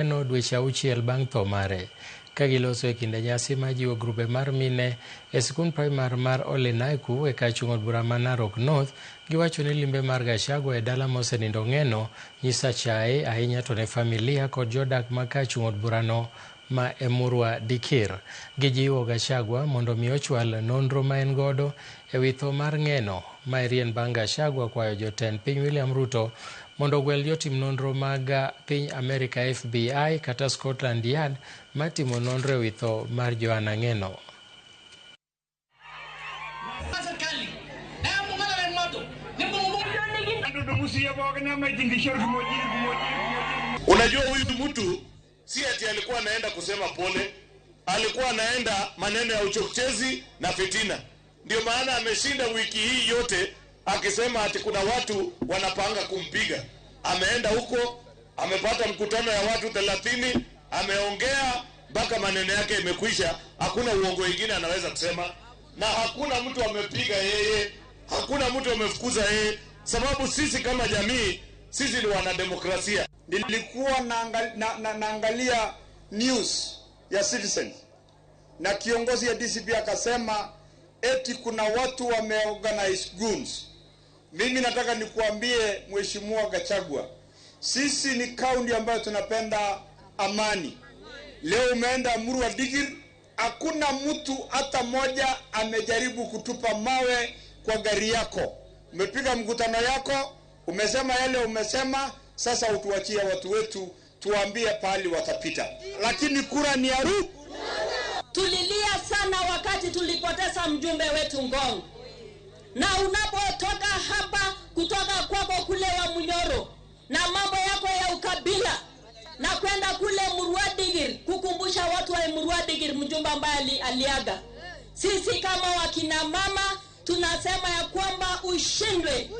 Ng'eno dweche 6 bang' tho mare. Ka giloso e kinde nyasi ma jiwo grube mar mine e sikund primar mar Ole Naiku e kar chung' od bura ma Narok North, giwacho ni limbe mar Gachagua e dala mosenindo Ng'eno nyiso achaye ahinya to ne familia kod jodak ma kar chung' od burano ma Emurua Dikir. Gijiwo Gachagua mondo mi ochwal nonro ma en godo e wi tho mar Ng'eno. Ma erien bang' Gachagua kwayo jotend piny William Ruto mondo ogwel jotim nonro mag piny Amerika FBI kata Scotland Yard matimo nonro e wi tho mar Joanna Ng'eno. Unajua huyu mtu si ati alikuwa anaenda kusema pole, alikuwa anaenda maneno ya uchochezi na fitina. Ndio maana ameshinda wiki hii yote akisema ati kuna watu wanapanga kumpiga. Ameenda huko, amepata mkutano ya watu 30, ameongea mpaka maneno yake imekwisha. Hakuna uongo ingine anaweza kusema, na hakuna mtu amepiga yeye, hakuna mtu amefukuza yeye, sababu sisi kama jamii, sisi ni wanademokrasia. Nilikuwa naangalia news ya Citizen na kiongozi ya DCP akasema eti kuna watu wameorganize goons. Mimi nataka nikuambie Mheshimiwa Gachagua, sisi ni kaunti ambayo tunapenda amani. Leo umeenda Emurua Dikirr, hakuna mtu hata moja amejaribu kutupa mawe kwa gari yako. Umepiga mkutano yako, umesema yale umesema, sasa utuachie watu wetu tuambie pahali watapita. Lakini kura ni ya Ruto. Tulilia sana wakati tulipoteza mjumbe wetu Ngong. Na unapotoka hapa kutoka kwako kule wa Munyoro na mambo yako ya ukabila na kwenda kule Emurua Dikirr kukumbusha watu wa Emurua Dikirr mjumbe ambaye aliaga. Sisi kama wakina mama tunasema ya kwamba ushindwe.